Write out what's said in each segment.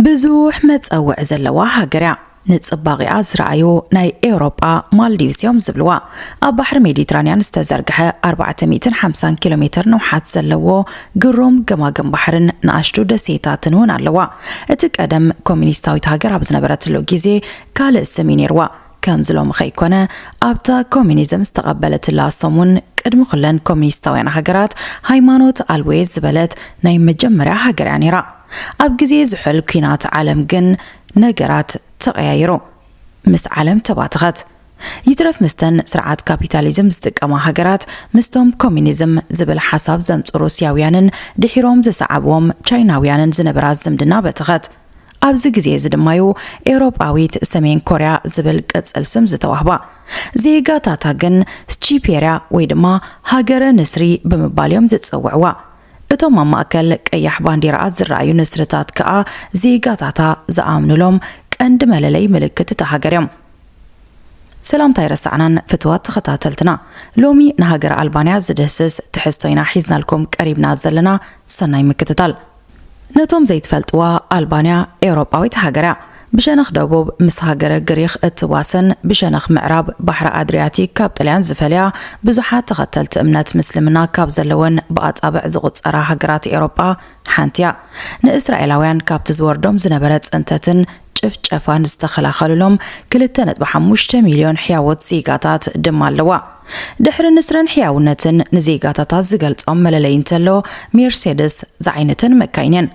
ብዙሕ መጸውዕ ዘለዋ ሃገር እያ። ንጽባቒኣ ዝረኣዩ ናይ ኤውሮጳ ማልዲቭስ እዮም ዝብልዋ። ኣብ ባሕሪ ሜዲትራንያን ዝተዘርግሐ ኣርባዕተ ሚእትን ሓምሳን ኪሎ ሜትር ንውሓት ዘለዎ ግሩም ገማግም ባሕርን ንኣሽቱ ደሴታትን እውን ኣለዋ። እቲ ቀደም ኮሚኒስታዊት ሃገር ኣብ ዝነበረትሉ ግዜ ካልእ ስም እዩ ነይርዋ። ከምዚ ሎሚ ከይኮነ፣ ኣብታ ኮሚኒዝም ዝተቐበለትላ ሰሙን ቅድሚ ኩለን ኮሚኒስታውያን ሃገራት ሃይማኖት ኣልቦ እየ ዝበለት ናይ መጀመርያ ሃገር እያ ነይራ። ኣብ ግዜ ዝሑል ኲናት ዓለም ግን ነገራት ተቐያይሩ። ምስ ዓለም ተባተኸት። ይትረፍ ምስተን ስርዓት ካፒታሊዝም ዝጥቀማ ሃገራት ምስቶም ኮሚኒዝም ዝብል ሓሳብ ዘምጹ ሩስያውያንን ድሒሮም ዝሰዓብዎም ቻይናውያንን ዝነበራ ዝምድና በተኸት። ኣብዚ ግዜ እዚ ድማ እዩ ኤውሮጳዊት ሰሜን ኮርያ ዝብል ቅጽል ስም ዝተዋህባ። ዜጋታታ ግን ስቺፔርያ ወይ ድማ ሃገረ ንስሪ ብምባል እዮም ዝጽውዕዋ። እቶም ኣብ ማእከል ቀያሕ ባንዲራኣ ዝረኣዩ ንስርታት ከኣ ዜጋታታ ዝኣምኑሎም ቀንዲ መለለይ ምልክት እታ ሃገር እዮም። ሰላምታ ኣይረሳዕናን ፍትዋት ተኸታተልትና። ሎሚ ንሃገር ኣልባንያ ዝድህስስ ትሕዝቶ ኢና ሒዝናልኩም ቀሪብና ዘለና። ሰናይ ምክትታል። ነቶም ዘይትፈልጥዋ፣ ኣልባንያ ኤውሮጳዊት ሃገር እያ። ብሸነኽ ደቡብ ምስ ሃገረ ግሪኽ እትዋሰን፣ ብሸነኽ ምዕራብ ባሕሪ ኣድሪያቲክ ካብ ጥልያን ዝፈልያ፣ ብዙሓት ተኸተልቲ እምነት ምስልምና ካብ ዘለወን ብኣጻብዕ ዝቑጸራ ሃገራት ኤውሮጳ ሓንቲ እያ። ንእስራኤላውያን ካብቲ ዝወርዶም ዝነበረ ጽንተትን ጭፍጨፋን ዝተኸላኸሉሎም ክልተ ነጥቢ ሓሙሽተ ሚልዮን ሕያዎት ዜጋታት ድማ ኣለዋ። ድሕሪ ንስረን ሕያውነትን ንዜጋታታ ዝገልጾም መለለዪ እንተሎ፣ ሜርሴድስ ዝዓይነተን መካይን እየን።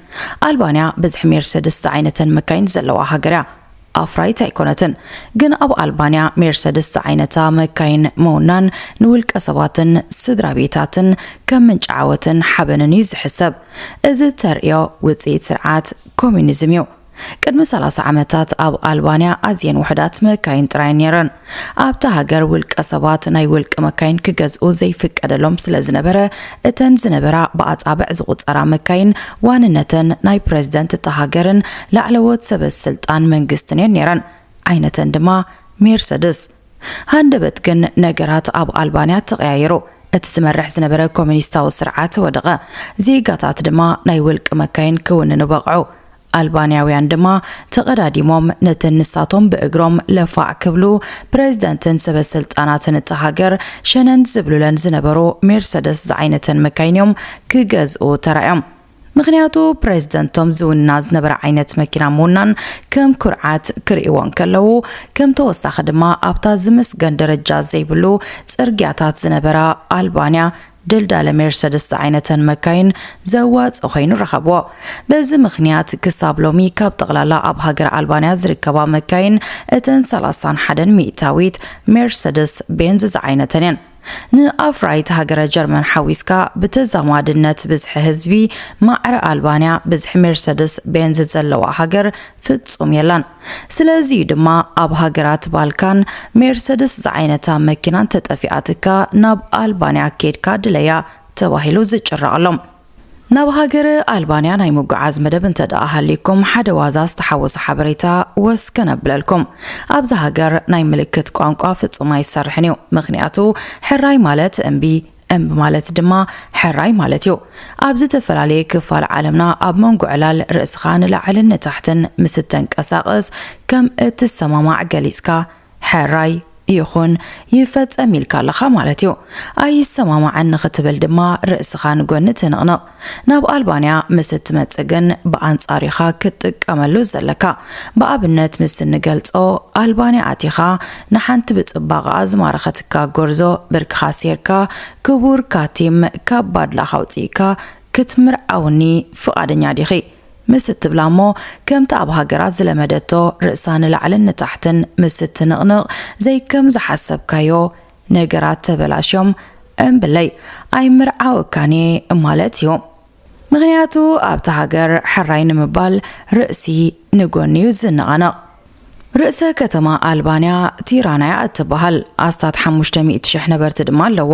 ኣልባንያ ብዝሒ ሜርሴድስ ዝዓይነተን መካይን ዘለዋ ሃገር እያ። ኣፍራይት ኣይኮነትን። ግን ኣብ ኣልባንያ ሜርሰድስ ዝዓይነታ መካይን ምውናን ንውልቀ ሰባትን ስድራ ቤታትን ከም ምንጪ ዓወትን ሓበንን እዩ ዝሕሰብ። እዚ ተርእዮ ውጽኢት ስርዓት ኮሚኒዝም እዩ። ቅድሚ ሰላሳ ዓመታት ኣብ ኣልባንያ ኣዝየን ውሑዳት መካይን ጥራይ ነይረን። ኣብታ ሃገር ውልቀ ሰባት ናይ ውልቂ መካይን ክገዝኡ ዘይፍቀደሎም ስለ ዝነበረ፣ እተን ዝነበራ ብኣጻብዕ ዝቑጸራ መካይን ዋንነተን ናይ ፕረዚደንት እታ ሃገርን ላዕለዎት ሰበ ስልጣን መንግስትን እየን ነይረን። ዓይነተን ድማ ሜርሰድስ። ሃንደበት ግን ነገራት ኣብ ኣልባንያ ተቐያየሩ። እቲ ዝመርሕ ዝነበረ ኮሚኒስታዊ ስርዓት ወደቐ። ዜጋታት ድማ ናይ ውልቂ መካይን ክውንኑ በቕዑ። ኣልባንያውያን ድማ ተቐዳዲሞም ነተን ንሳቶም ብእግሮም ለፋዕ ክብሉ ፕረዚደንትን ሰበ ስልጣናትን እታ ሃገር ሸነን ዝብሉለን ዝነበሩ ሜርሰደስ ዝዓይነተን መካይን እዮም ክገዝኡ ተራእዮም። ምኽንያቱ ፕረዚደንቶም ዝውንና ዝነበረ ዓይነት መኪና ምውናን ከም ኩርዓት ክርእይዎ እንከለዉ፣ ከም ተወሳኺ ድማ ኣብታ ዝምስገን ደረጃ ዘይብሉ ጽርግያታት ዝነበራ ኣልባንያ፣ ደልዳለ ሜርሰድስ ዝዓይነተን መካይን ዘዋጽእ ኮይኑ ረኸብዎ። በዚ ምኽንያት ክሳብ ሎሚ ካብ ጠቕላላ ኣብ ሃገር ኣልባንያ ዝርከባ መካይን እተን ሰላሳን ሓደን ሚእታዊት ሜርሰድስ ቤንዝ ዝዓይነተን እየን። ንኣፍራይት ሃገረ ጀርመን ሓዊስካ ብተዛማድነት ብዝሒ ህዝቢ ማዕረ ኣልባንያ ብዝሒ ሜርሰድስ ቤንዝ ዘለዋ ሃገር ፍጹም የላን። ስለዚ እዩ ድማ ኣብ ሃገራት ባልካን ሜርሰድስ ዝዓይነታ መኪና እንተጠፊኣትካ ናብ ኣልባንያ ኬድካ ድለያ ተባሂሉ ዝጭረቐሎም። ናብ ሃገረ ኣልባንያ ናይ ምጉዓዝ መደብ እንተ ደኣ ሃልይኩም፣ ሓደ ዋዛ ዝተሓወሶ ሓበሬታ ወስ ከነብለልኩም። ኣብዚ ሃገር ናይ ምልክት ቋንቋ ፍጹም ኣይሰርሕን እዩ። ምኽንያቱ፣ ሕራይ ማለት እምቢ፣ እምቢ ማለት ድማ ሕራይ ማለት እዩ። ኣብ ዝተፈላለየ ክፋል ዓለምና ኣብ መንጎ ዕላል ርእስኻ ንላዕልን ንታሕትን ምስ እተንቀሳቕስ ከም እትሰማማዕ ገሊጽካ፣ ሕራይ ይኹን ይፈጸም ኢልካ ኣለኻ ማለት እዩ። ኣይሰማማዕን ንኽትብል ድማ ርእስኻ ንጎኒ ትንቕንቕ። ናብ ኣልባንያ ምስ እትመጽእ ግን ብኣንጻር ኢኻ ክትጥቀመሉ ዘለካ። ብኣብነት ምስ እንገልጾ፣ ኣልባንያ ኣቲኻ ንሓንቲ ብጽባቐኣ ዝማረኸትካ ጎርዞ ብርክኻ ሴርካ፣ ክቡር ካቲም ካብ ባድላኻ ኣውጺእካ ክትምርዓውኒ ፍቓደኛ ዲኺ? ምስ እትብላ እሞ፣ ከምቲ ኣብ ሃገራት ዝለመደቶ ርእሳ ንላዕልን ንታሕትን ምስ እትንቕንቕ፣ ዘይከም ዝሓሰብካዮ ነገራት ተበላሽዮም፣ እምብለይ ኣይምርዓወካን እየ ማለት እዩ። ምኽንያቱ ኣብታ ሃገር ሕራይ ንምባል ርእሲ ንጎኒ እዩ ዝነቓነቕ። ርእሰ ከተማ ኣልባንያ ቲራና እያ እትበሃል። ኣስታት ሓሙሽተ ሚእቲ ሽሕ ነበርቲ ድማ ኣለዋ።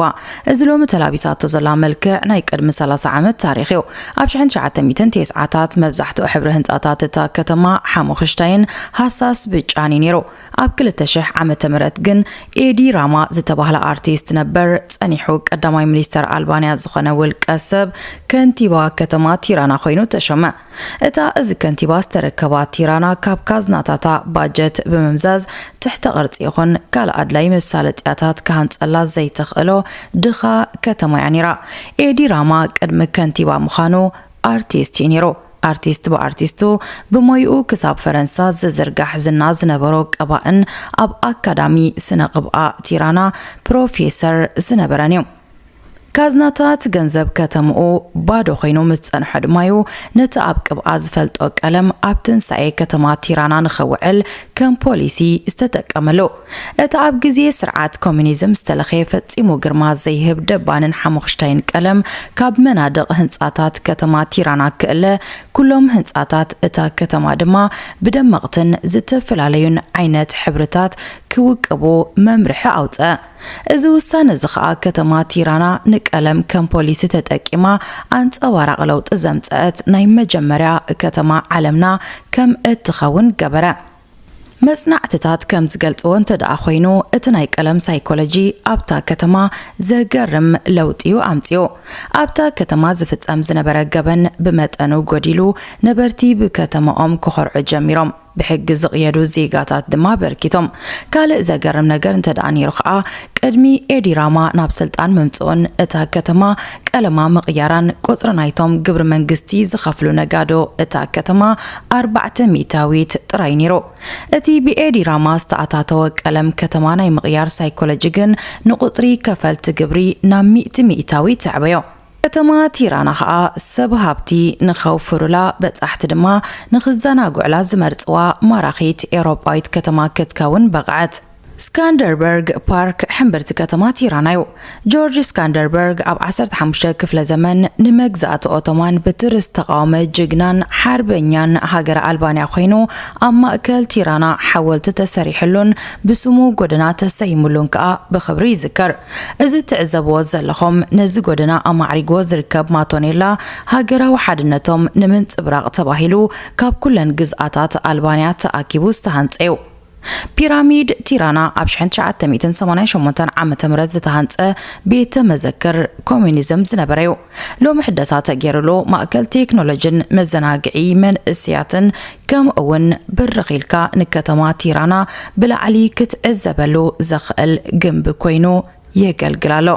እዚ ሎሚ ተላቢሳቶ ዘላ መልክዕ ናይ ቅድሚ ሰላሳ ዓመት ታሪኽ እዩ። ኣብ ሽሕን ትሽዓተ ሚእትን ተስዓታት መብዛሕትኡ ሕብሪ ህንጻታት እታ ከተማ ሓሙኽሽታይን ሃሳስ ብጫን እዩ ነይሩ። ኣብ ክልተ ሽሕ ዓመተ ምህረት ግን ኤዲ ራማ ዝተባህለ ኣርቲስት ነበር ጸኒሑ ቀዳማይ ሚኒስተር ኣልባንያ ዝኾነ ውልቀ ሰብ ከንቲባ ከተማ ቲራና ኮይኑ ተሾመ። እታ እዚ ከንቲባ ዝተረከባ ቲራና ካብ ካዝናታታ ባጀት ብምምዛዝ ትሕተ ቅርጺ ይኹን ካልእ ኣድላይ መሳለጥያታት ክሃንጸላ ዘይተኽእሎ ድኻ ከተማ እያ ነይራ። ኤዲ ራማ ቅድሚ ከንቲባ ምዃኑ ኣርቲስት እዩ ነይሩ። ኣርቲስት ብኣርቲስቱ ብሞይኡ ክሳብ ፈረንሳ ዝዝርጋሕ ዝና ዝነበሮ ቀባእን ኣብ ኣካዳሚ ስነ ቅብኣ ቲራና ፕሮፌሰር ዝነበረን እዩ። ካዝናታት ገንዘብ ከተምኡ ባዶ ኮይኑ ምስ ጸንሖ ድማ እዩ ነቲ ኣብ ቅብኣ ዝፈልጦ ቀለም ኣብ ትንሳኤ ከተማ ቲራና ንኸውዕል ከም ፖሊሲ ዝተጠቀመሉ። እቲ ኣብ ግዜ ስርዓት ኮሚኒዝም ዝተለኸየ ፈጺሙ ግርማ ዘይህብ ደባንን ሓሙኽሽታይን ቀለም ካብ መናድቕ ህንጻታት ከተማ ቲራና ክእለ፣ ኩሎም ህንጻታት እታ ከተማ ድማ ብደመቕትን ዝተፈላለዩን ዓይነት ሕብርታት ክውቅቡ መምርሒ ኣውጸ። እዚ ውሳነ እዚ ኸኣ ከተማ ቲራና ንቀለም ከም ፖሊሲ ተጠቂማ ኣንጸባራቒ ለውጢ ዘምጸአት ናይ መጀመርያ ከተማ ዓለምና ከም እትኸውን ገበረ። መጽናዕትታት ከም ዝገልጽዎ እንተ ደኣ ኮይኑ፣ እቲ ናይ ቀለም ሳይኮሎጂ ኣብታ ከተማ ዘገርም ለውጢ እዩ ኣምጺኡ። ኣብታ ከተማ ዝፍጸም ዝነበረ ገበን ብመጠኑ ጎዲሉ፣ ነበርቲ ብከተማኦም ክኾርዑ ጀሚሮም። ብሕጊ ዝቕየዱ ዜጋታት ድማ በርኪቶም። ካልእ ዘገርም ነገር እንተ ደኣ ነይሩ ኸኣ፣ ቅድሚ ኤዲ ራማ ናብ ስልጣን ምምጽኡን እታ ከተማ ቀለማ ምቕያራን ቁጽሪ ናይቶም ግብሪ መንግስቲ ዝኸፍሉ ነጋዶ እታ ከተማ ኣርባዕተ ሚእታዊት ጥራይ ነይሩ። እቲ ብኤዲ ራማ ዝተኣታተወ ቀለም ከተማ ናይ ምቕያር ሳይኮሎጂ ግን ንቁጽሪ ከፈልቲ ግብሪ ናብ ሚእቲ ሚእታዊት ኣዕበዮ። ከተማ ቲራና ኸኣ ሰብ ሃብቲ ንኸውፍሩላ፣ በጻሕቲ ድማ ንኽዘናግዑላ ዝመርጽዋ ማራኺት ኤውሮጳዊት ከተማ ክትከውን በቕዐት። ስካንደርበርግ ፓርክ ሕምብርቲ ከተማ ቲራና እዩ። ጆርጅ ስካንደርበርግ ኣብ ዓሰርተ ሓሙሽተ ክፍለ ዘመን ንመግዛእቲ ኦቶማን ብትሪ ዝተቓወመ ጅግናን ሓርበኛን ሃገረ ኣልባንያ ኮይኑ፣ ኣብ ማእከል ቲራና ሓወልቲ ተሰሪሕሉን ብስሙ ጎደና ተሰይምሉን ከኣ ብኽብሪ ይዝከር። እዚ ትዕዘብዎ ዘለኹም ነዚ ጎደና ኣማዕሪግዎ ዝርከብ ማቶኔላ፣ ሃገራዊ ሓድነቶም ንምንጽብራቕ ተባሂሉ ካብ ኩለን ግዝኣታት ኣልባንያ ተኣኪቡ ዝተሃንጸ እዩ። ፒራሚድ ቲራና ኣብ ሽሕን ትሽዓተ ሚእትን ሰማንያን ሸሞንተን ዓመተ ምህረት ዝተሃንጸ ቤተ መዘክር ኮሚኒዝም ዝነበረ እዩ። ሎሚ ሕደሳ ተገይሩሉ ማእከል ቴክኖሎጂን መዘናግዒ መንእስያትን ከምኡ እውን ብርኽ ኢልካ ንከተማ ቲራና ብላዕሊ ክትዕዘበሉ ዘኽእል ግንቢ ኮይኑ የገልግል ኣሎ።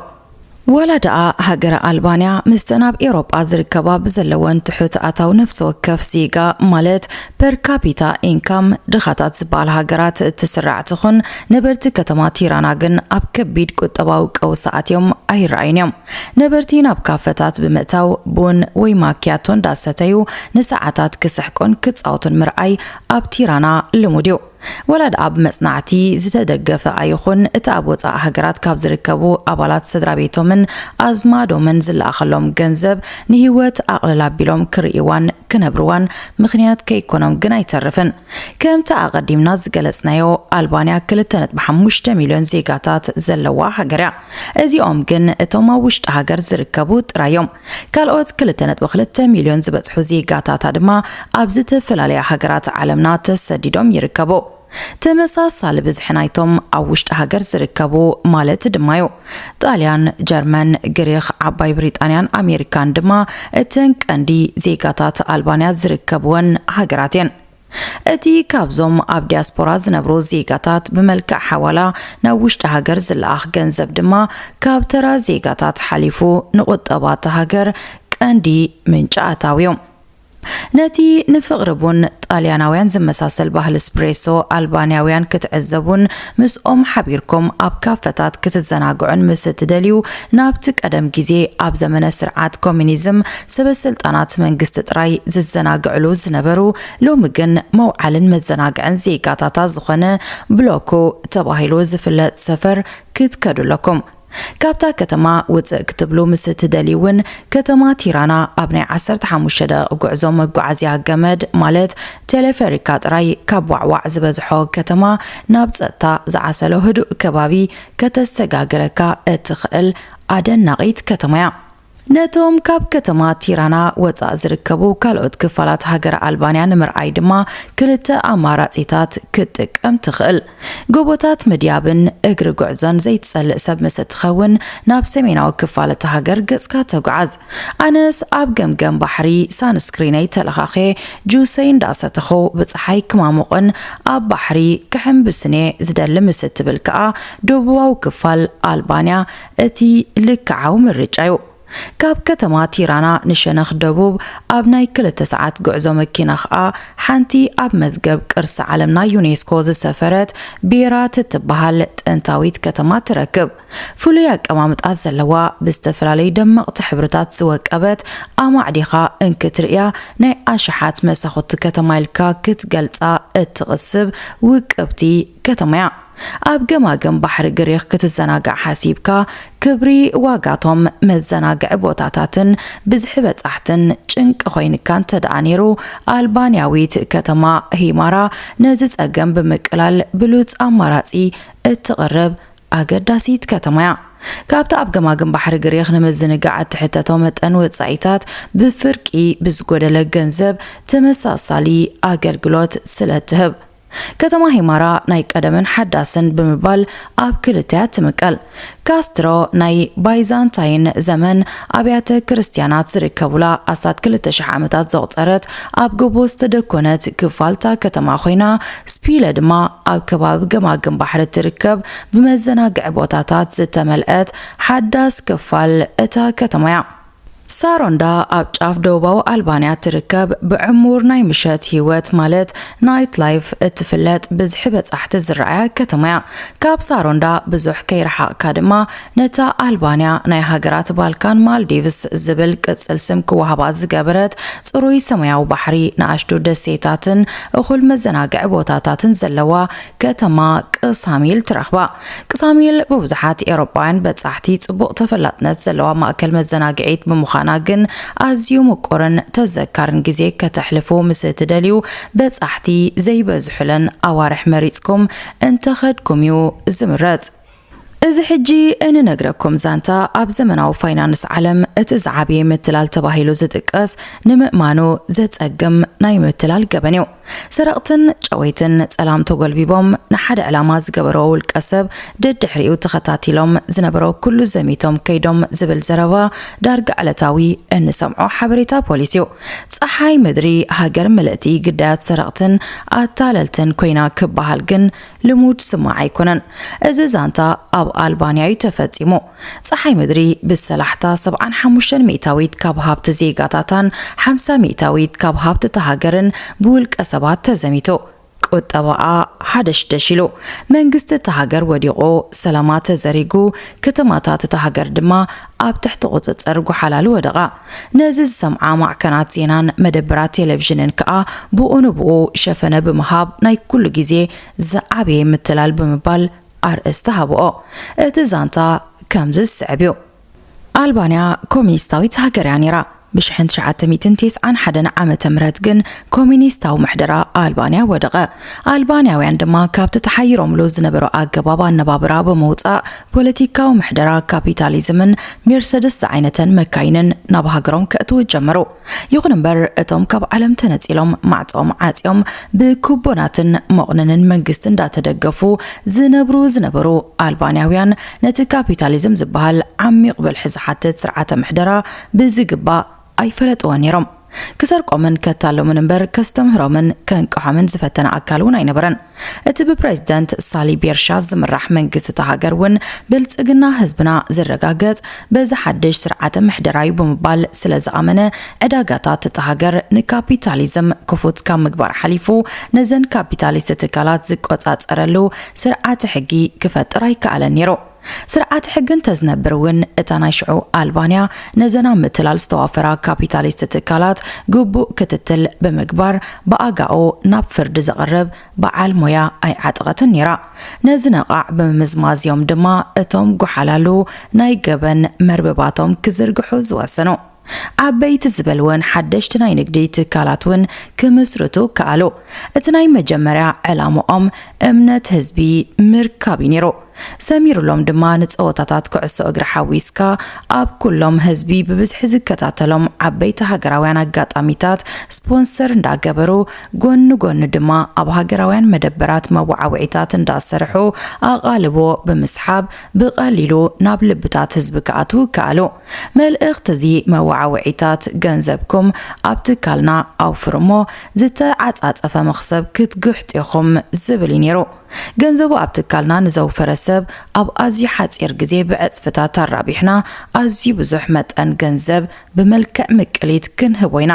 ዋላ ደኣ ሃገረ ኣልባንያ ምስተን ኣብ ኤውሮጳ ዝርከባ ብዘለወን ትሑት ኣታዊ ነፍሲ ወከፍ ዜጋ ማለት ፐር ካፒታ ኢንካም ድኻታት ዝበሃል ሃገራት እትስራዕ ትኹን፣ ነበርቲ ከተማ ቲራና ግን ኣብ ከቢድ ቁጠባዊ ቀውሲ ኣትዮም ኣይረኣዩን እዮም። ነበርቲ ናብ ካፈታት ብምእታው ቡን ወይ ማኪያቶ እንዳሰተዩ ንሰዓታት ክስሕቁን ክጻወቱን ምርኣይ ኣብ ቲራና ልሙድ እዩ። ወላ ደኣ ብመጽናዕቲ ዝተደገፈ ኣይኹን፣ እቲ ኣብ ወጻኢ ሃገራት ካብ ዝርከቡ ኣባላት ስድራ ቤቶምን ኣዝማዶምን ዝለኣኸሎም ገንዘብ ንህይወት ኣቕልል ኣቢሎም ክርእይዋን ክነብርዋን ምኽንያት ከይኮኖም ግን ኣይተርፍን። ከምቲ ኣቐዲምና ዝገለጽናዮ፣ ኣልባንያ ክልተ ነጥቢ ሓሙሽተ ሚልዮን ዜጋታት ዘለዋ ሃገር እያ። እዚኦም ግን እቶም ኣብ ውሽጢ ሃገር ዝርከቡ ጥራይ እዮም። ካልኦት ክልተ ነጥቢ ክልተ ሚልዮን ዝበጽሑ ዜጋታታ ድማ ኣብ ዝተፈላለያ ሃገራት ዓለምና ተሰዲዶም ይርከቡ። ተመሳሳሊ ብዝሒ ናይቶም ኣብ ውሽጢ ሃገር ዝርከቡ ማለት ድማ እዩ። ጣልያን፣ ጀርመን፣ ግሪኽ፣ ዓባይ ብሪጣንያን ኣሜሪካን ድማ እተን ቀንዲ ዜጋታት ኣልባንያ ዝርከብወን ሃገራት እየን። እቲ ካብዞም ኣብ ዲያስፖራ ዝነብሩ ዜጋታት ብመልክዕ ሓዋላ ናብ ውሽጢ ሃገር ዝለኣኽ ገንዘብ ድማ ካብ ተራ ዜጋታት ሓሊፉ ንቁጠባ እታ ሃገር ቀንዲ ምንጪ ኣታዊ እዩ። ነቲ ንፍቕሪ ቡን ጣልያናውያን ዝመሳሰል ባህሊ ስፕሬሶ ኣልባንያውያን ክትዕዘቡን ምስኦም ሓቢርኩም ኣብ ካፈታት ክትዘናግዑን ምስ እትደልዩ፣ ናብቲ ቀደም ግዜ ኣብ ዘመነ ስርዓት ኮሚኒዝም ሰበ ስልጣናት መንግስቲ ጥራይ ዝዘናግዕሉ ዝነበሩ፣ ሎሚ ግን መውዓልን መዘናግዕን ዜጋታታ ዝኾነ ብሎኮ ተባሂሉ ዝፍለጥ ሰፈር ክትከዱ ኣለኩም። ካብታ ከተማ ውፅእ ክትብሉ ምስ እትደልዩ እውን፣ ከተማ ቲራና ኣብ ናይ ዓሰርተ ሓሙሽተ ደቂቕ ጉዕዞ መጓዓዝያ ገመድ፣ ማለት ቴሌፈሪካ ጥራይ ካብ ዋዕዋዕ ዝበዝሖ ከተማ ናብ ጸጥታ ዝዓሰሎ ህዱእ ከባቢ ከተሰጋግረካ እትኽእል ኣደናቒት ከተማ እያ። ነቶም ካብ ከተማ ቲራና ወጻእ ዝርከቡ ካልኦት ክፋላት ሃገረ ኣልባንያ ንምርኣይ ድማ ክልተ ኣማራጺታት ክትጥቀም ትኽእል። ጎቦታት ምድያብን እግሪ ጉዕዞን ዘይትጸልእ ሰብ ምስ እትኸውን፣ ናብ ሰሜናዊ ክፋል እታ ሃገር ገጽካ ተጓዓዝ። ኣነስ ኣብ ገምገም ባሕሪ ሳንስክሪነይ ተለኻኽየ፣ ጁሰይ እንዳሰተኹ ብጸሓይ ክማሙቕን ኣብ ባሕሪ ክሕምብስን እየ ዝደሊ ምስ እትብል ከኣ፣ ደቡባዊ ክፋል ኣልባንያ እቲ ልክዓዊ ምርጫ እዩ። ካብ ከተማ ቲራና ንሸነኽ ደቡብ ኣብ ናይ ክልተ ሰዓት ጉዕዞ መኪና ኸኣ፣ ሓንቲ ኣብ መዝገብ ቅርሲ ዓለምና ዩኔስኮ ዝሰፈረት ቤራ ትትበሃል ጥንታዊት ከተማ ትረክብ። ፍሉይ ኣቀማምጣ ዘለዋ፣ ብዝተፈላለዩ ደመቕቲ ሕብርታት ዝወቀበት፣ ኣማዕዲኻ እንክትርእያ ናይ ኣሽሓት መሳኹቲ ከተማ ኢልካ ክትገልጻ እትቕስብ ውቅብቲ ከተማ እያ። ኣብ ገማግም ባሕሪ ግሪኽ ክትዘናጋዕ ሓሲብካ፣ ክብሪ ዋጋቶም መዘናግዒ ቦታታትን ብዝሒ በጻሕትን ጭንቂ ኮይንካ እንተ ደኣ ነይሩ፣ ኣልባንያዊት ከተማ ሂማራ ነዚ ጸገም ብምቅላል ብሉጽ ኣማራጺ እትቕርብ ኣገዳሲት ከተማ እያ። ካብቲ ኣብ ገማግም ባሕሪ ግሪኽ ንምዝንጋዕ እትሕተቶ መጠን ወጻኢታት፣ ብፍርቂ ብዝጎደለ ገንዘብ ተመሳሳሊ ኣገልግሎት ስለ እትህብ፣ ከተማ ሂማራ ናይ ቀደምን ሓዳስን ብምባል ኣብ ክልተ እያ ትምቀል። ካስትሮ ናይ ባይዛንታይን ዘመን ኣብያተ ክርስትያናት ዝርከቡላ ኣስታት ክልተ ሽሕ ዓመታት ዘቑጸረት ኣብ ጎቦ ዝተደኮነት ክፋል እታ ከተማ ኮይና፣ ስፒለ ድማ ኣብ ከባቢ ገማግም ባሕሪ እትርከብ ብመዘናግዒ ቦታታት ዝተመልአት ሓዳስ ክፋል እታ ከተማ እያ። ሳሮንዳ ኣብ ጫፍ ደቡባዊ ኣልባንያ ትርከብ፣ ብዕሙር ናይ ምሸት ህይወት ማለት ናይት ላይፍ እትፍለጥ ብዝሒ በጻሕቲ ዝረኣያ ከተማ እያ። ካብ ሳሮንዳ ብዙሕ ከይረሓቕካ ድማ ነታ ኣልባንያ ናይ ሃገራት ባልካን ማልዲቭስ ዝብል ቅጽል ስም ክወሃባ ዝገበረት ጽሩይ ሰማያዊ ባሕሪ፣ ንኣሽቱ ደሴታትን እኹል መዘናግዒ ቦታታትን ዘለዋ ከተማ ቅሳሚል ትረኽባ። ቅሳሚል ብብዙሓት ኤውሮጳውያን በጻሕቲ ጽቡቕ ተፈላጥነት ዘለዋ ማእከል መዘናግዒት ብምዃና ግን ኣዝዩ ምቁርን ተዘካርን ግዜ ከተሕልፉ ምስ እትደልዩ፣ በጻሕቲ ዘይበዝሑለን ኣዋርሕ መሪጽኩም እንተኸድኩም እዩ ዝምረጽ። እዚ ሕጂ እንነግረኩም ዛንታ ኣብ ዘመናዊ ፋይናንስ ዓለም እቲ ዝዓበየ ምትላል ተባሂሉ ዝጥቀስ ንምእማኑ ዘጸግም ናይ ምትላል ገበን እዩ። ሰረቕትን ጨወይትን ጸላም ተጎልቢቦም ንሓደ ዕላማ ዝገበርዎ ውልቀ ሰብ ደድሕሪኡ ተኸታቲሎም ዝነበሮ ኩሉ ዘሚቶም ከይዶም ዝብል ዘረባ ዳርጋ ዕለታዊ እንሰምዖ ሓበሬታ ፖሊስ እዩ። ጸሓይ ምድሪ ሃገር ምልእቲ ግዳያት ሰረቕትን ኣታለልትን ኮይና ክበሃል ግን ልሙድ ስማዕ ኣይኮነን። እዚ ዛንታ ኣብ ኣልባንያ እዩ ተፈጺሙ። ጸሓይ ምድሪ ብሰላሕታ ሰብዓን ሓሙሽተን ሚእታዊት ካብ ሃብቲ ዜጋታታን ሓምሳ ሚእታዊት ካብ ሃብቲ እታ ሃገርን ብውልቀ ሰባት ተዘሚቱ። ቁጠባኣ ሃደሽደሽ ኢሉ፣ መንግስቲ እታ ሃገር ወዲቑ፣ ሰላማ ተዘሪጉ፣ ከተማታት እታ ሃገር ድማ ኣብ ትሕቲ ቁጽጽር ጓሓላሉ ወደቓ። ነዚ ዝሰምዓ ማዕከናት ዜናን መደበራት ቴሌቪዥንን ከኣ ብኡ ንብኡ ሸፈነ ብምሃብ ናይ ኩሉ ግዜ ዝዓበየ ምትላል ብምባል ኣርእስቲ ሃብኦ። እቲ ዛንታ ከምዚ ዝስዕብ እዩ። ኣልባንያ ኮሚኒስታዊት ሃገር እያ ነይራ። ብሽሕን ትሽዓተ ሚእትን ተስዓን ሓደን ዓመተ ምህረት ግን ኮሚኒስታዊ ምሕደራ ኣልባንያ ወደቐ። ኣልባንያውያን ድማ ካብቲ ተሓይሮምሉ ዝነበሩ ኣገባብ ኣነባብራ ብምውጻእ ፖለቲካዊ ምሕደራ ካፒታሊዝምን ሜርሰድስ ዝዓይነተን መካይንን ናብ ሃገሮም ከእትዉ ጀመሩ። ይኹን እምበር እቶም ካብ ዓለም ተነጺሎም ማዕጾኦም ዓጽዮም ብኩቦናትን መቑነንን መንግስቲ እንዳተደገፉ ዝነብሩ ዝነበሩ ኣልባንያውያን ነቲ ካፒታሊዝም ዝበሃል ዓሚቕ ብልሒ ዝሓትት ስርዓተ ምሕደራ ብዝግባእ ኣይፈለጥዎን ነይሮም። ክሰርቆምን ከታሎምን እምበር ከስተምህሮምን ከንቅሖምን ዝፈተነ ኣካል እውን ኣይነበረን። እቲ ብፕሬዝደንት ሳሊ ቤርሻ ዝምራሕ መንግስቲ እታ ሃገር እውን ብልጽግና ህዝብና ዝረጋገጽ በዚ ሓድሽ ስርዓተ ምሕደራ እዩ ብምባል ስለ ዝኣመነ ዕዳጋታት እታ ሃገር ንካፒታሊዝም ክፉት ካብ ምግባር ሓሊፉ ነዘን ካፒታሊስት ትካላት ዝቆጻጸረሉ ስርዓተ ሕጊ ክፈጥር ኣይከኣለን ነይሩ። ስርዓት ሕጊ እንተዝነብር እውን፣ እታ ናይ ሽዑ ኣልባንያ ነዘን ኣብ ምትላል ዝተዋፈራ ካፒታሊስት ትካላት ግቡእ ክትትል ብምግባር፣ ብኣጋኡ ናብ ፍርዲ ዘቕርብ በዓል ሞያ ኣይዓጠቐትን ነይራ። ነዚ ነቓዕ ብምምዝማዝ እዮም ድማ እቶም ጎሓላሉ ናይ ገበን መርበባቶም ክዝርግሑ ዝወሰኑ። ዓበይቲ ዝበልወን ሓደሽቲ ናይ ንግዲ ትካላት እውን ክምስርቱ ከኣሉ። እቲ ናይ መጀመርያ ዕላምኦም እምነት ህዝቢ ምርካብ እዩ ነይሩ። ሰሚሩሎም ድማ ንጸወታታት ኩዕሶ እግሪ ሓዊስካ ኣብ ኩሎም ህዝቢ ብብዝሒ ዝከታተሎም ዓበይቲ ሃገራውያን ኣጋጣሚታት ስፖንሰር እንዳገበሩ፣ ጎኒ ጎኒ ድማ ኣብ ሃገራውያን መደበራት መወዓውዒታት እንዳሰርሑ ኣቓልቦ ብምስሓብ ብቐሊሉ ናብ ልብታት ህዝቢ ክኣትዉ ከኣሉ። መልእኽቲ እዚ መወዓውዒታት፣ ገንዘብኩም ኣብ ትካልና ኣውፍሩ እሞ ዝተዓጻጸፈ መኽሰብ ክትግሕጡ ኢኹም ዝብል እዩ ነይሩ። ገንዘቡ ኣብ ትካልና ንዘውፈረ ሰብ ኣብ ኣዝዩ ሓጺር ግዜ ብዕጽፍታት ኣራቢሕና ኣዝዩ ብዙሕ መጠን ገንዘብ ብመልክዕ ምቅሊት ክንህቦ ኢና።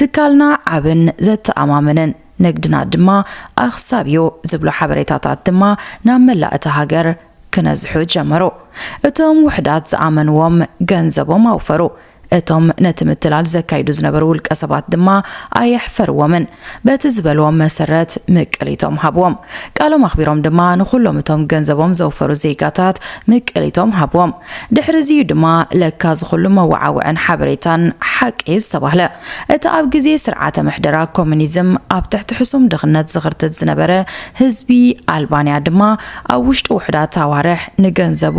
ትካልና ዓብን ዘተኣማምንን፣ ንግድና ድማ ኣኽሳብ እዩ ዝብሉ ሓበሬታታት ድማ ናብ መላእ እታ ሃገር ክነዝሑ ጀመሩ። እቶም ውሑዳት ዝኣመንዎም ገንዘቦም ኣውፈሩ። እቶም ነቲ ምትላል ዘካይዱ ዝነበሩ ውልቀ ሰባት ድማ ኣየሕፈርዎምን። በቲ ዝበልዎም መሰረት ምቅሊቶም ሃብዎም። ቃሎም ኣኽቢሮም ድማ ንኹሎም እቶም ገንዘቦም ዘውፈሩ ዜጋታት ምቅሊቶም ሃብዎም። ድሕሪ እዚ እዩ ድማ ለካ ዝኹሉ መወዓውዕን ሓበሬታን ሓቂ እዩ ዝተባህለ። እቲ ኣብ ግዜ ስርዓተ ምሕደራ ኮሙኒዝም ኣብ ትሕቲ ሕሱም ድኽነት ዝኽርትት ዝነበረ ህዝቢ ኣልባንያ ድማ ኣብ ውሽጢ ውሑዳት ኣዋርሕ ንገንዘቡ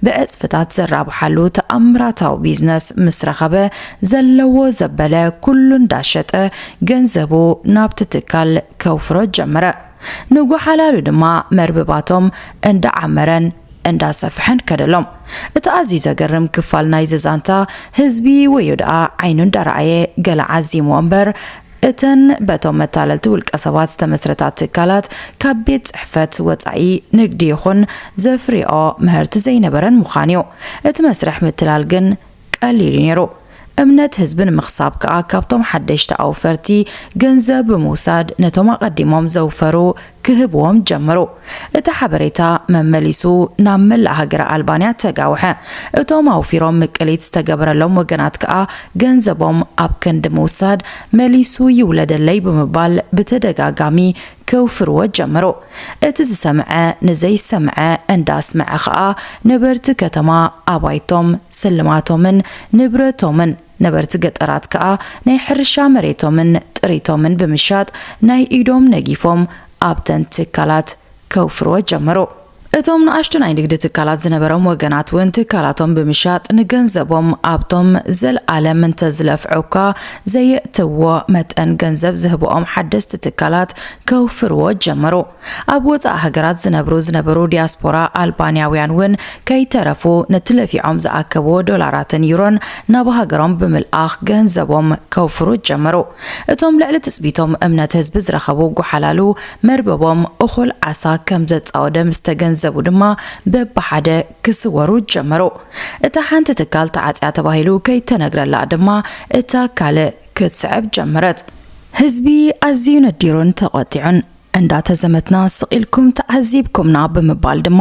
ብዕጽፍታት ዘራብሓሉ ተኣምራታዊ ቢዝነስ ምስ ረኸበ፣ ዘለዎ ዘበለ ኩሉ እንዳሸጠ ገንዘቡ ናብቲ ትካል ከውፍሮ ጀመረ። ንጎሓላሉ ድማ መርብባቶም እንዳዓመረን እንዳሰፍሐን ከደሎም። እቲ ኣዝዩ ዘገርም ክፋል ናይዚ ዛንታ፣ ህዝቢ ወዮ ደኣ ዓይኑ እንዳረኣየ ገለ ዓዚምዎ እምበር፣ እተን በቶም መታለልቲ ውልቀ ሰባት ዝተመስረታ ትካላት ካብ ቤት ጽሕፈት ወጻኢ ንግዲ ይኹን ዘፍርዮ ምህርቲ ዘይነበረን ምዃን እዩ። እቲ መስርሕ ምትላል ግን ቀሊል እዩ ነይሩ። እምነት ህዝቢ ንምኽሳብ ከኣ ካብቶም ሓደሽቲ ኣውፈርቲ ገንዘብ ብምውሳድ ነቶም ኣቐዲሞም ዘውፈሩ ክህብዎም ጀመሩ። እቲ ሓበሬታ መመሊሱ ናብ መላእ ሃገረ ኣልባንያ ተጋውሐ። እቶም ኣውፊሮም ምቅሊት ዝተገበረሎም ወገናት ከኣ ገንዘቦም ኣብ ክንዲ ምውሳድ መሊሱ ይውለደለይ ብምባል ብተደጋጋሚ ከውፍርዎ ጀመሩ። እቲ ዝሰምዐ ንዘይሰምዐ እንዳስመዐ ኸኣ ነበርቲ ከተማ ኣባይቶም፣ ስልማቶምን ንብረቶምን፣ ነበርቲ ገጠራት ከኣ ናይ ሕርሻ መሬቶምን ጥሪቶምን ብምሻጥ ናይ ኢዶም ነጊፎም ኣብተን ትካላት ከውፍርዎ ጀመሩ። እቶም ንኣሽቱ ናይ ንግዲ ትካላት ዝነበሮም ወገናት እውን ትካላቶም ብምሻጥ ንገንዘቦም ኣብቶም ዘልኣለም እንተዝለፍዑ እኳ ዘየእትዎ መጠን ገንዘብ ዝህብኦም ሓደስቲ ትካላት ከውፍርዎ ጀመሩ። ኣብ ወጻኢ ሃገራት ዝነብሩ ዝነበሩ ዲያስፖራ ኣልባንያውያን እውን ከይተረፉ ነቲ ለፊዖም ዝኣከብዎ ዶላራትን ዩሮን ናብ ሃገሮም ብምልኣኽ ገንዘቦም ከውፍሩ ጀመሩ። እቶም ልዕሊ ትጽቢቶም እምነት ህዝቢ ዝረኸቡ ጎሓላሉ መርበቦም እኹል ዓሳ ከም ዘጻወደ ምስ ተገንዘቡ ድማ በብሓደ ክስወሩ ጀመሩ። እታ ሓንቲ ትካል ተዓጽያ ተባሂሉ ከይተነግረላ ድማ እታ ካልእ ክትስዕብ ጀመረት። ህዝቢ ኣዝዩ ነዲሩን ተቖጢዑን፣ "እንዳተዘመትና ስቕ ኢልኩም ተዓዚብኩምና" ብምባል ድማ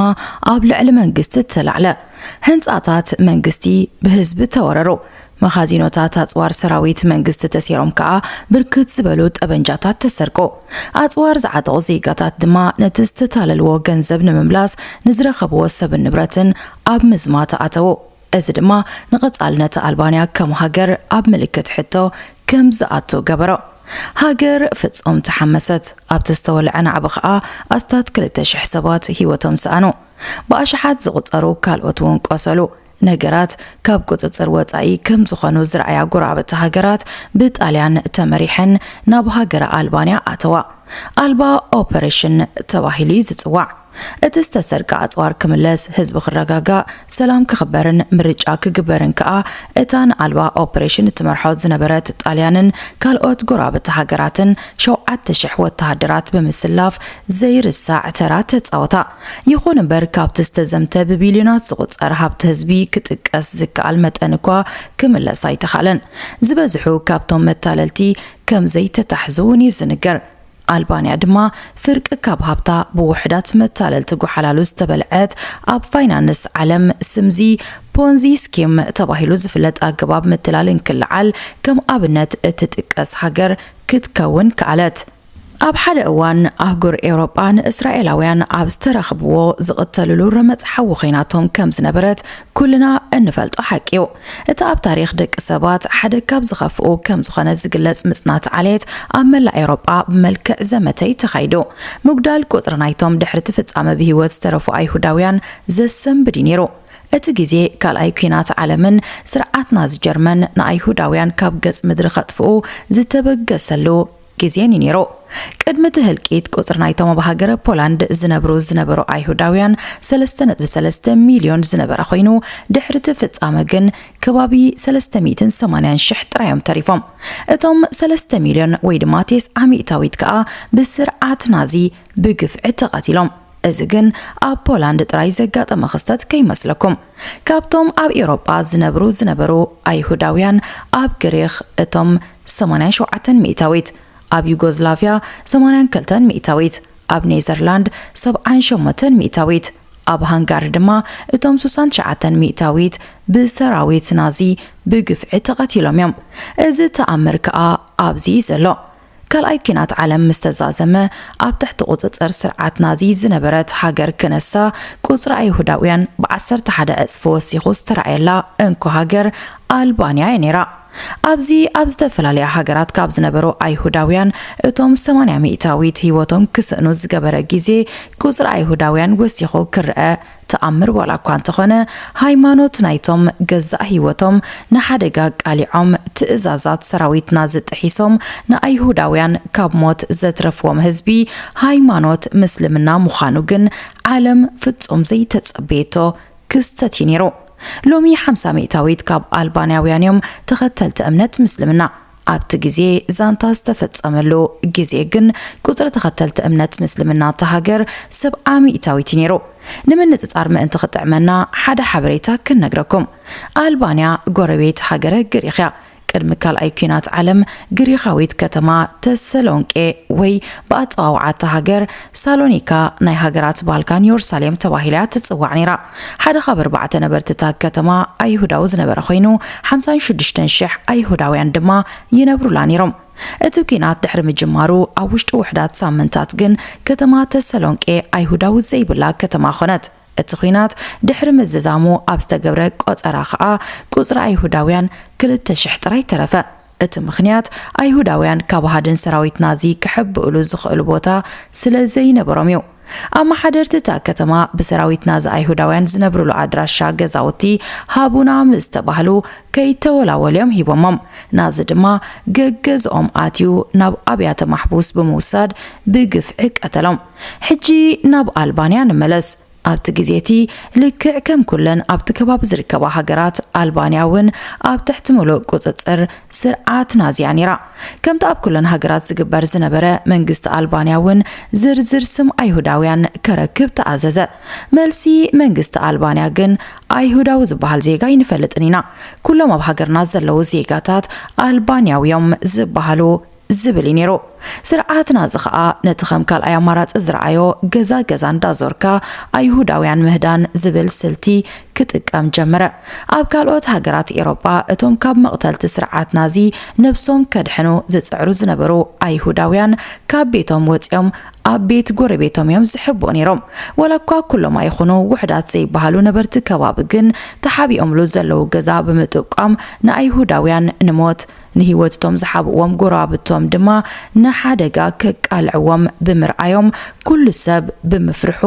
ኣብ ልዕሊ መንግስቲ ተላዕለ። ህንጻታት መንግስቲ ብህዝቢ ተወረሩ። መኻዚኖታት ኣጽዋር ሰራዊት መንግስቲ ተሰይሮም ከኣ ብርክት ዝበሉ ጠበንጃታት ተሰርቁ። ኣጽዋር ዝዓጠቑ ዜጋታት ድማ ነቲ ዝተታለልዎ ገንዘብ ንምምላስ ንዝረኸብዎ ሰብን ንብረትን ኣብ ምዝማት ኣተዉ። እዚ ድማ ንቐጻልነት ኣልባንያ ከም ሃገር ኣብ ምልክት ሕቶ ከም ዝኣቱ ገበሮ። ሃገር ፍጹም ተሓመሰት። ኣብቲ ዝተወልዐ ናዕቢ ኸኣ ኣስታት ክልተ ሽሕ ሰባት ህይወቶም ሰኣኑ። ብኣሽሓት ዝቑጸሩ ካልኦት እውን ቆሰሉ። ነገራት ካብ ቁጽጽር ወጻኢ ከም ዝኾኑ ዝረኣያ ጎረባብቲ ሃገራት ብጣልያን ተመሪሐን ናብ ሃገረ ኣልባንያ ኣተዋ። ኣልባ ኦፐሬሽን ተባሂሉ እዩ ዝጽዋዕ። እቲ ዝተሰርቀ ኣጽዋር ክምለስ፣ ህዝቢ ክረጋጋእ፣ ሰላም ክኽበርን ምርጫ ክግበርን ከኣ እታ ንኣልባ ኦፐሬሽን እትመርሖ ዝነበረት ጣልያንን ካልኦት ጎረባብቲ ሃገራትን ሸውዓተ ሽሕ ወተሃደራት ብምስላፍ ዘይርሳዕ ተራ ተጻወታ። ይኹን እምበር፣ ካብቲ ዝተዘምተ ብቢልዮናት ዝቑጸር ሃብቲ ህዝቢ ክጥቀስ ዝከኣል መጠን እኳ ክምለስ ኣይተኻእለን። ዝበዝሑ ካብቶም መታለልቲ ከም ዘይተታሕዙ እውን እዩ ዝንገር። ኣልባንያ ድማ ፍርቂ ካብ ሃብታ ብውሑዳት መታለልቲ ጎሓላሉ ዝተበልዐት፣ ኣብ ፋይናንስ ዓለም ስምዚ ፖንዚ ስኪም ተባሂሉ ዝፍለጥ ኣገባብ ምትላል እንክልዓል ከም ኣብነት እትጥቀስ ሃገር ክትከውን ከኣለት። ኣብ ሓደ እዋን ኣህጉር ኤውሮጳ ንእስራኤላውያን ኣብ ዝተረኽብዎ ዝቕተልሉ ረመጽ ሓዊ ኮይናቶም ከም ዝነበረት ኩልና እንፈልጦ ሓቂ እዩ። እቲ ኣብ ታሪኽ ደቂ ሰባት ሓደ ካብ ዝኸፍኡ ከም ዝኾነ ዝግለጽ ምጽናት ዓሌት ኣብ መላእ ኤውሮጳ ብመልክዕ ዘመተ እዩ ተኻይዱ። ምጉዳል ቁጽሪ ናይቶም ድሕሪ እቲ ፍጻመ ብህይወት ዝተረፉ ኣይሁዳውያን ዘሰንብድ እዩ ነይሩ። እቲ ግዜ ካልኣይ ኲናት ዓለምን ስርዓት ናዚ ጀርመን ንኣይሁዳውያን ካብ ገጽ ምድሪ ከጥፍኡ ዝተበገሰሉ ግዜን እዩ ነይሩ። ቅድሚ እቲ ህልቂት ቁጽሪ ናይቶም ኣብ ሃገረ ፖላንድ ዝነብሩ ዝነበሩ ኣይሁዳውያን ሰለስተ ነጥቢ ሰለስተ ሚልዮን ዝነበረ ኮይኑ፣ ድሕሪ እቲ ፍጻመ ግን ከባቢ ሰለስተ ሚእትን ሰማንያን ሽሕ ጥራይ እዮም ተሪፎም። እቶም ሰለስተ ሚልዮን ወይ ድማ ተስዓ ሚእታዊት ከኣ ብስርዓት ናዚ ብግፍዒ ተቐቲሎም። እዚ ግን ኣብ ፖላንድ ጥራይ ዘጋጠመ ክስተት ከይመስለኩም። ካብቶም ኣብ ኤውሮጳ ዝነብሩ ዝነበሩ ኣይሁዳውያን፣ ኣብ ግሪኽ እቶም ሰማንያን ሸውዓተን ሚእታዊት፣ ኣብ ዩጎዝላቭያ ሰማንያን ክልተን ሚእታዊት፣ ኣብ ኔዘርላንድ ሰብዓን ሸሞንተን ሚእታዊት፣ ኣብ ሃንጋሪ ድማ እቶም ስሳን ትሽዓተን ሚእታዊት ብሰራዊት ናዚ ብግፍዒ ተቐቲሎም እዮም። እዚ ተኣምር ከኣ ኣብዚ እዩ ዘሎ። ካልኣይ ኲናት ዓለም ምስ ተዛዘመ፣ ኣብ ትሕቲ ቁጽጽር ስርዓት ናዚ ዝነበረት ሃገር ክነሳ፣ ቁጽሪ ኣይሁዳውያን ብዓሰርተ ሓደ ዕጽፊ ወሲኹ ዝተራእየላ እንኮ ሃገር ኣልባንያ እያ ነይራ። ኣብዚ ኣብ ዝተፈላለያ ሃገራት ካብ ዝነበሩ ኣይሁዳውያን እቶም ሰማንያ ሚእታዊት ህይወቶም ክስእኑ ዝገበረ ግዜ፣ ቁጽሪ ኣይሁዳውያን ወሲኹ ክረአ ተኣምር ዋላ እኳ እንተኾነ፣ ሃይማኖት ናይቶም ገዛእ ህይወቶም ንሓደጋ ኣቃሊዖም ትእዛዛት ሰራዊት ናዚ ጥሒሶም ንኣይሁዳውያን ካብ ሞት ዘትረፍዎም ህዝቢ ሃይማኖት ምስልምና ምዃኑ ግን ዓለም ፍጹም ዘይተጸበየቶ ክስተት እዩ ነይሩ። ሎሚ ሓምሳ ሚእታዊት ካብ ኣልባንያውያን እዮም ተኸተልቲ እምነት ምስልምና። ኣብቲ ግዜ ዛንታ ዝተፈጸመሉ ግዜ ግን ቁጽሪ ተኸተልቲ እምነት ምስልምና እታ ሃገር ሰብዓ ሚእታዊት እዩ ነይሩ። ንምንጽጻር ምእንቲ ክጥዕመና ሓደ ሓበሬታ ክንነግረኩም። ኣልባንያ ጎረቤት ሃገረ ግሪኽ እያ። ቅድሚ ካልኣይ ኲናት ዓለም ግሪኻዊት ከተማ ተሰሎንቄ ወይ ብኣጸዋውዓ እታ ሃገር ሳሎኒካ ናይ ሃገራት ባልካን የሩሳሌም ተባሂላ እያ ትጽዋዕ ነይራ። ሓደ ካብ ኣርባዕተ ነበርቲ እታ ከተማ ኣይሁዳዊ ዝነበረ ኮይኑ ሓምሳን ሽዱሽተን ሽሕ ኣይሁዳውያን ድማ ይነብሩላ ነይሮም። እቲ ኲናት ድሕሪ ምጅማሩ ኣብ ውሽጢ ውሑዳት ሳምንታት ግን ከተማ ተሰሎንቄ ኣይሁዳዊ ዘይብላ ከተማ ኾነት። እቲ ኲናት ድሕሪ ምዝዛሙ ኣብ ዝተገብረ ቆጸራ ኸኣ ቁጽሪ ኣይሁዳውያን ክልተ ሽሕ ጥራይ ተረፈ። እቲ ምኽንያት ኣይሁዳውያን ካብ ሃድን ሰራዊት ናዚ ክሕብእሉ ዝኽእሉ ቦታ ስለ ዘይነበሮም እዩ። ኣመሓደርቲ እታ ከተማ ብሰራዊት ናዚ ኣይሁዳውያን ዝነብሩሉ ኣድራሻ ገዛውቲ ሃቡና ምስ ተባህሉ ከይተወላወሉ እዮም ሂቦሞም። ናዚ ድማ ገገዝኦም ኣትዩ ናብ ኣብያተ ማሕቡስ ብምውሳድ ብግፍዒ ቀተሎም። ሕጂ ናብ ኣልባንያ ንመለስ። ኣብቲ ግዜ እቲ ልክዕ ከም ኩለን ኣብቲ ከባቢ ዝርከባ ሃገራት ኣልባንያ እውን ኣብ ትሕቲ ምሉእ ቁጽጽር ስርዓት ናዚ እያ ነይራ። ከምቲ ኣብ ኩለን ሃገራት ዝግበር ዝነበረ መንግስቲ ኣልባንያ እውን ዝርዝር ስም ኣይሁዳውያን ከረክብ ተኣዘዘ። መልሲ መንግስቲ ኣልባንያ ግን ኣይሁዳዊ ዝበሃል ዜጋ ኣይንፈልጥን ኢና። ኩሎም ኣብ ሃገርና ዘለዉ ዜጋታት ኣልባንያዊ እዮም ዝበሃሉ ዝብል እዩ ነይሩ። ስርዓት ናዚ ኸኣ ነቲ ከም ካልኣይ ኣማራጺ ዝረኣዮ ገዛ ገዛ እንዳዞርካ ኣይሁዳውያን ምህዳን ዝብል ስልቲ ክጥቀም ጀመረ። ኣብ ካልኦት ሃገራት ኤሮጳ እቶም ካብ መቕተልቲ ስርዓት ናዚ ነብሶም ከድሕኑ ዝጽዕሩ ዝነበሩ ኣይሁዳውያን ካብ ቤቶም ወጺኦም ኣብ ቤት ጎረቤቶም እዮም ዝሕብኡ ነይሮም። ዋላ እኳ ኩሎም ኣይኹኑ ውሑዳት ዘይበሃሉ ነበርቲ ከባቢ ግን ተሓቢኦምሉ ዘለዉ ገዛ ብምጥቋም ንኣይሁዳውያን ንሞት ንህይወት እቶም ዝሓብእዎም ጎረባብቶም ድማ ንሓደጋ ከቃልዕዎም ብምርኣዮም፣ ኩሉ ሰብ ብምፍርሑ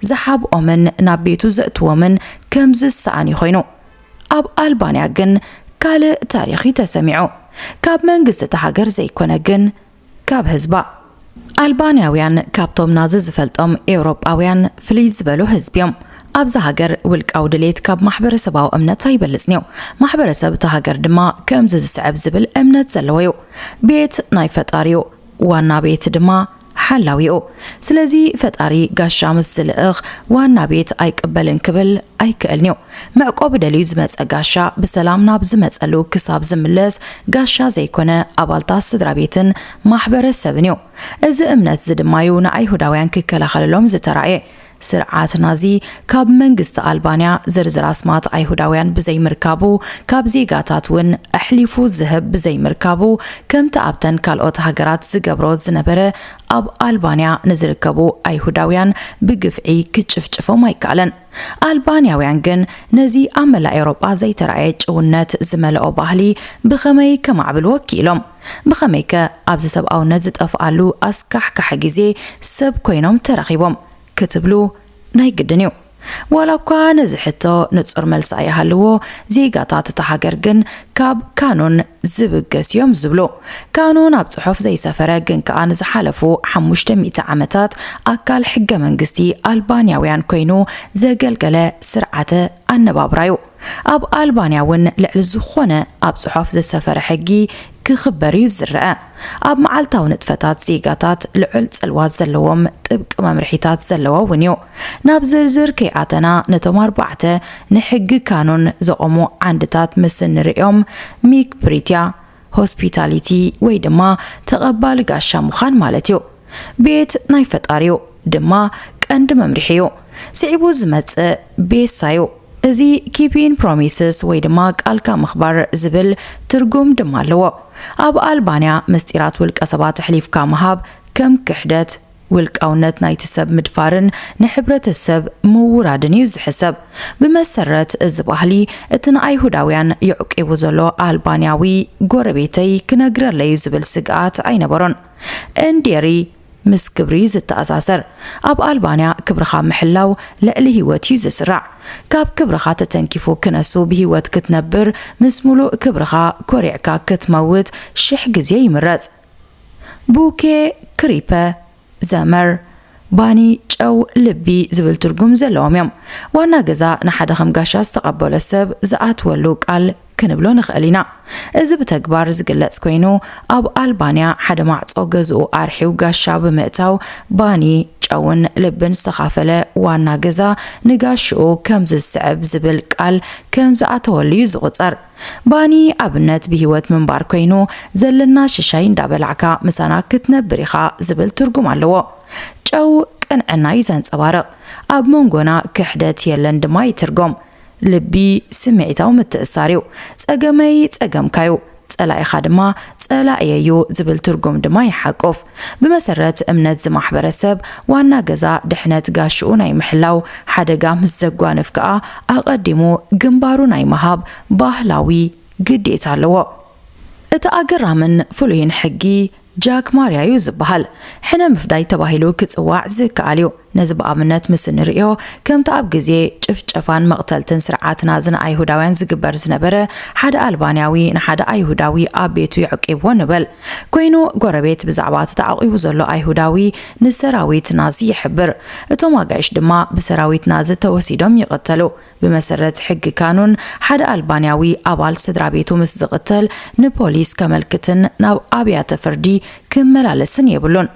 ዝሓብኦምን ናብ ቤቱ ዘእትዎምን ከም ዝሰኣን እዩ ኮይኑ። ኣብ ኣልባንያ ግን ካልእ ታሪኽ እዩ ተሰሚዑ። ካብ መንግስቲ እታ ሃገር ዘይኮነ ግን ካብ ህዝባ። ኣልባንያውያን ካብቶም ናዚ ዝፈልጦም ኤውሮጳውያን ፍልይ ዝበሉ ህዝቢ እዮም። ኣብዛ ሃገር ውልቃዊ ድሌት ካብ ማሕበረሰባዊ እምነት ኣይበልጽን እዩ። ማሕበረሰብ እታ ሃገር ድማ ከምዚ ዝስዕብ ዝብል እምነት ዘለዎ እዩ። ቤት ናይ ፈጣሪ እዩ። ዋና ቤት ድማ ሓላዊኡ። ስለዚ ፈጣሪ ጋሻ ምስ ዝልእኽ ዋና ቤት ኣይቅበልን ክብል ኣይክእልን እዩ። መዕቆቢ ደልዩ ዝመጸ ጋሻ ብሰላም ናብ ዝመጸሉ ክሳብ ዝምለስ ጋሻ ዘይኮነ ኣባልታት ስድራ ቤትን ማሕበረሰብን እዩ። እዚ እምነት እዚ ድማ እዩ ንኣይሁዳውያን ክከላኸለሎም ዝተራእየ። ስርዓት ናዚ ካብ መንግስቲ ኣልባንያ ዝርዝር ኣስማት ኣይሁዳውያን ብዘይምርካቡ፣ ካብ ዜጋታት እውን ኣሕሊፉ ዝህብ ብዘይምርካቡ፣ ከምቲ ኣብተን ካልኦት ሃገራት ዝገብሮ ዝነበረ፣ ኣብ ኣልባንያ ንዝርከቡ ኣይሁዳውያን ብግፍዒ ክጭፍጭፎም ኣይከኣለን። ኣልባንያውያን ግን ነዚ ኣብ መላእ ኤውሮጳ ዘይተራእየ ጭውነት ዝመልኦ ባህሊ ብኸመይ ከማዕብልዎ ክኢሎም? ብኸመይከ ኣብዚ ሰብኣውነት ዝጠፍኣሉ ኣስካሕካሒ ግዜ ሰብ ኮይኖም ተረኺቦም? ክትብሉ ናይ ግድን እዩ። ዋላ እኳ ነዚ ሕቶ ንጹር መልሲ ኣይሃልዎ፣ ዜጋታት እታ ሃገር ግን ካብ ካኑን ዝብገስ እዮም ዝብሉ። ካኑን ኣብ ጽሑፍ ዘይሰፈረ ግን ከኣ ንዝሓለፉ ሓሙሽተ ሚእቲ ዓመታት ኣካል ሕገ መንግስቲ ኣልባንያውያን ኮይኑ ዘገልገለ ስርዓተ ኣነባብራ እዩ። ኣብ ኣልባንያ እውን ልዕሊ ዝኾነ ኣብ ጽሑፍ ዝሰፈረ ሕጊ ክኽበር እዩ ዝረአ። ኣብ መዓልታዊ ንጥፈታት ዜጋታት ልዑል ጽልዋ ዘለዎም ጥብቂ መምርሒታት ዘለዎ እውን እዩ። ናብ ዝርዝር ከይኣተና ነቶም ኣርባዕተ ንሕጊ ካኑን ዘቖሙ ዓንድታት ምስ እንርእዮም፣ ሚክ ፕሪትያ፣ ሆስፒታሊቲ ወይ ድማ ተቐባሊ ጋሻ ምዃን ማለት እዩ። ቤት ናይ ፈጣሪ እዩ ድማ ቀንዲ መምርሒ እዩ። ስዒቡ ዝመጽእ ቤሳ እዩ። እዚ ኪፒን ፕሮሚስስ ወይ ድማ ቃልካ ምኽባር ዝብል ትርጉም ድማ ኣለዎ። ኣብ ኣልባንያ ምስጢራት ውልቀ ሰባት ኣሕሊፍካ ምሃብ ከም ክሕደት፣ ውልቃውነት ናይቲ ሰብ ምድፋርን ንሕብረተሰብ ምውራድን እዩ ዝሕሰብ። ብመሰረት እዚ ባህሊ፣ እቲ ንኣይሁዳውያን የዕቂቡ ዘሎ ኣልባንያዊ ጎረቤተይ ክነግረለይ እዩ ዝብል ስግኣት ኣይነበሮን። እንዴሪ ምስ ክብሪ ዝተኣሳሰር። ኣብ ኣልባንያ ክብርኻ ምሕላው ልዕሊ ህይወት እዩ ዝስራዕ። ካብ ክብርኻ ተተንኪፉ ክነሱ ብህይወት ክትነብር ምስ ሙሉእ ክብርኻ ኮሪዕካ ክትመውት ሽሕ ግዜ ይምረጽ። ቡኬ፣ ክሪፐ፣ ዘመር፣ ባኒ፣ ጨው፣ ልቢ ዝብል ትርጉም ዘለዎም እዮም። ዋና ገዛ ንሓደ ከም ጋሻ ዝተቐበሎ ሰብ ዝኣትወሉ ቃል ክንብሎ ንኽእል ኢና። እዚ ብተግባር ዝግለጽ ኮይኑ፣ ኣብ ኣልባንያ ሓደ ማዕጾ ገዝኡ ኣርሒው ጋሻ ብምእታው ባኒ፣ ጨውን ልብን ዝተኻፈለ ዋና ገዛ ንጋሽኡ ከም ዝስዕብ ዝብል ቃል ከም ዝኣተወሉ እዩ ዝቑጸር። ባኒ ኣብነት ብህይወት ምንባር ኮይኑ፣ ዘለና ሽሻይ እንዳበላዕካ ምሳና ክትነብር ኢኻ ዝብል ትርጉም ኣለዎ። ጨው ቅንዕና እዩ ዘንጸባርቕ። ኣብ መንጎና ክሕደት የለን ድማ ይትርጎም። ልቢ ስምዒታዊ ምትእሳር እዩ። ጸገመይ ጸገምካ እዩ፣ ጸላኢኻ ድማ ጸላእየይ እዩ ዝብል ትርጉም ድማ ይሓቁፍ። ብመሰረት እምነት እዚ ማሕበረሰብ፣ ዋና ገዛ ድሕነት ጋሽኡ ናይ ምሕላው፣ ሓደጋ ምስ ዘጓንፍ ከኣ ኣቐዲሙ ግንባሩ ናይ ምሃብ ባህላዊ ግዴታ ኣለዎ። እቲ ኣገራምን ፍሉይን ሕጊ ጃክ ማርያ እዩ ዝበሃል። ሕነ ምፍዳይ ተባሂሉ ክጽዋዕ ዝከኣል እዩ። ነዚ ብኣብነት ምስ እንርእዮ፣ ከምቲ ኣብ ግዜ ጭፍጨፋን መቕተልትን ስርዓት ናዚ ንኣይሁዳውያን ዝግበር ዝነበረ፣ ሓደ ኣልባንያዊ ንሓደ ኣይሁዳዊ ኣብ ቤቱ የዕቂብዎ ንበል። ኮይኑ፣ ጎረቤት ብዛዕባ እቲ ተዓቂቡ ዘሎ ኣይሁዳዊ ንሰራዊት ናዚ ይሕብር። እቶም ኣጋይሽ ድማ ብሰራዊት ናዚ ተወሲዶም ይቕተሉ። ብመሰረት ሕጊ ካኑን፣ ሓደ ኣልባንያዊ ኣባል ስድራ ቤቱ ምስ ዝቕተል፣ ንፖሊስ ከመልክትን ናብ ኣብያተ ፍርዲ ክመላለስን የብሉን።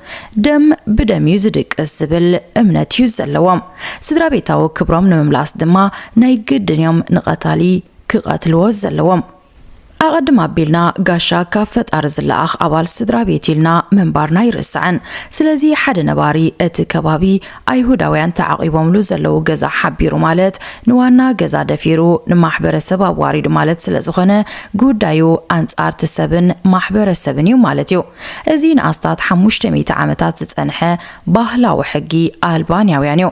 ደም ብደም እዩ ዝድቅስ ዝብል እምነት እዩ ዘለዎም። ስድራ ቤታዊ ክብሮም ንምምላስ ድማ ናይ ግድን እዮም ንቐታሊ ክቐትልዎ ዘለዎም። ኣቐድም ኣቢልና ጋሻ ካብ ፈጣሪ ዝለኣኽ ኣባል ስድራ ቤት ኢልና ምንባርና ኣይርሳዕን። ስለዚ ሓደ ነባሪ እቲ ከባቢ ኣይሁዳውያን ተዓቒቦምሉ ዘለዉ ገዛ ሓቢሩ ማለት ንዋና ገዛ ደፊሩ ንማሕበረሰብ ኣዋሪዱ ማለት ስለ ዝኾነ ጉዳዩ ኣንጻር እቲ ሰብን ማሕበረሰብን እዩ ማለት እዩ። እዚ ንኣስታት ሓሙሽተ ሚእቲ ዓመታት ዝጸንሐ ባህላዊ ሕጊ ኣልባንያውያን እዩ።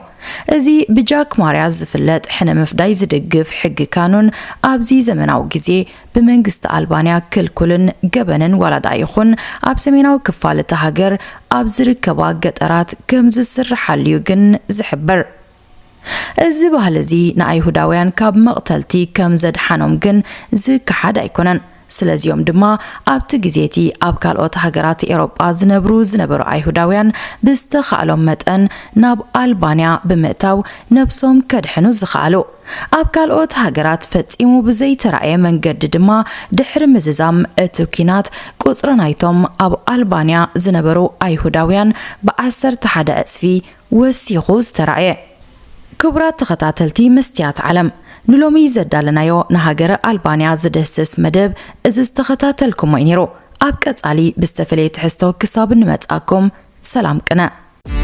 እዚ ብጃክ ማርያ ዝፍለጥ ሕነ ምፍዳይ ዝድግፍ ሕጊ ካኑን ኣብዚ ዘመናዊ ግዜ ብመንግስቲ ኣልባንያ ክልኩልን ገበንን ዋላ ደኣ ይኹን ኣብ ሰሜናዊ ክፋል እታ ሃገር ኣብ ዝርከባ ገጠራት ከም ዝስርሓሉ እዩ ግን ዝሕብር። እዚ ባህሊ እዚ ንኣይሁዳውያን ካብ መቕተልቲ ከም ዘድሓኖም ግን ዝከሓድ ኣይኮነን። ስለዚኦም ድማ ኣብቲ ግዜ እቲ ኣብ ካልኦት ሃገራት ኤውሮጳ ዝነብሩ ዝነበሩ ኣይሁዳውያን ብዝተኻእሎም መጠን ናብ ኣልባንያ ብምእታው ነብሶም ከድሕኑ ዝኸኣሉ። ኣብ ካልኦት ሃገራት ፈጺሙ ብዘይተራእየ መንገዲ ድማ ድሕሪ ምዝዛም እቲ ኲናት ቁጽሪ ናይቶም ኣብ ኣልባንያ ዝነበሩ ኣይሁዳውያን ብዓሰርተ ሓደ ዕጽፊ ወሲኹ ዝተራእየ። ክቡራት ተኸታተልቲ መስትያት ዓለም፣ ንሎሚ ዘዳለናዮ ንሃገረ ኣልባንያ ዝድህስስ መደብ እዚ ዝተኸታተልኩሞ እዩ ነይሩ። ኣብ ቀጻሊ ብዝተፈለየ ትሕዝቶ ክሳብ እንመጻኩም ሰላም ቅነ።